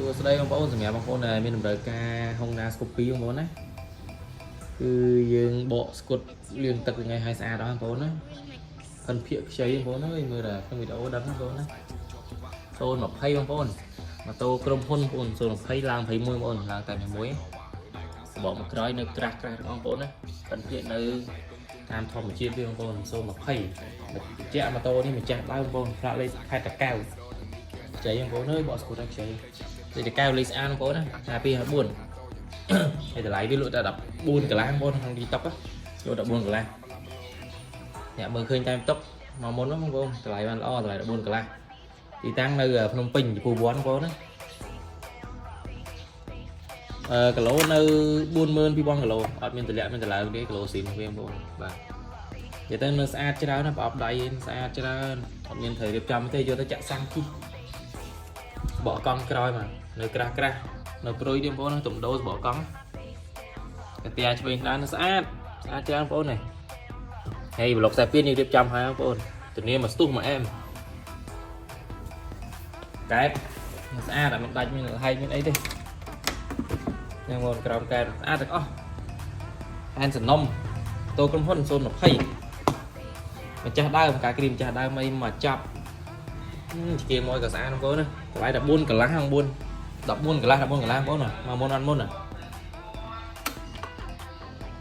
សួស្តីបងប្អូនសម្រាប់បងប្អូនដែលមានតម្រូវការ Honda Scoopy បងប្អូនណាគឺយើងបកស្គុតលាងទឹកថ្ងៃឲ្យស្អាតអស់បងប្អូនណាផិនភាកខ្ចីបងប្អូនអើយមើលតែក្នុងវីដេអូដឹងបងប្អូនណា020បងប្អូនម៉ូតូក្រុមហ៊ុនបងប្អូន020ឡើង21បងប្អូនឡើងតែមួយបកមកក្រោយនៅក្រាស់ក្រាស់បងប្អូនណាផិនភាកនៅតាមធម្មជាតិវាបងប្អូន020ជាក់ម៉ូតូនេះម្ចាស់ដើមបងប្អូនផ្លាកលេខខេត្តតាកែវខ្ចីបងប្អូនអើយបកស្គុតឲ្យខ្ចី លេខតកែវលេខស្អាតបងប្អូនណា52 54ហើយតម្លៃវាលក់តែ14កន្លះបងប្អូនក្នុង TikTok លក់14កន្លះអ្នកមើលឃើញតាម TikTok មកមុនបងប្អូនតម្លៃបានល្អតម្លៃ14កន្លះទីតាំងនៅភ្នំពេញចំពោះវ័នបងប្អូនណាអឺគីឡូនៅ42000គីឡូអត់មានតម្លាក់មានតម្លើងទេគីឡូស៊ីនវាបងប្អូនបាទនិយាយទៅនៅស្អាតច្រើនណាប្រអប់ដៃស្អាតច្រើនអត់មានត្រូវរៀបចំទេយកទៅចាក់សាំងជិះបកកង់ក្រោយមកនៅក្រាស់ក្រាស់នៅព្រុយទៀតបងប្អូនណាទំដូសបកកង់កាតាឆ្វេងដើរនៅស្អាតស្អាតច្រើនបងប្អូននេះហើយប្លុកខ្សែពីនេះរៀបចំហើយបងប្អូនធានាមកស្ទុះមកអែមកែបស្អាតអត់មានដាច់មានលហែកមានអីទេញ៉ាំបងក្រោមកែបស្អាតទាំងអស់អែនសំណុំតូក្រុមហ៊ុន020ម្ចាស់ដើមការគ្រីមម្ចាស់ដើមអីមកចាប់ជាមួយក៏ស្អាតបងប្អូនណាតម្លៃ14កន្លះបងប្អូន14កន្លះ14កន្លះបងប្អូនមកមុនអត់មុនណា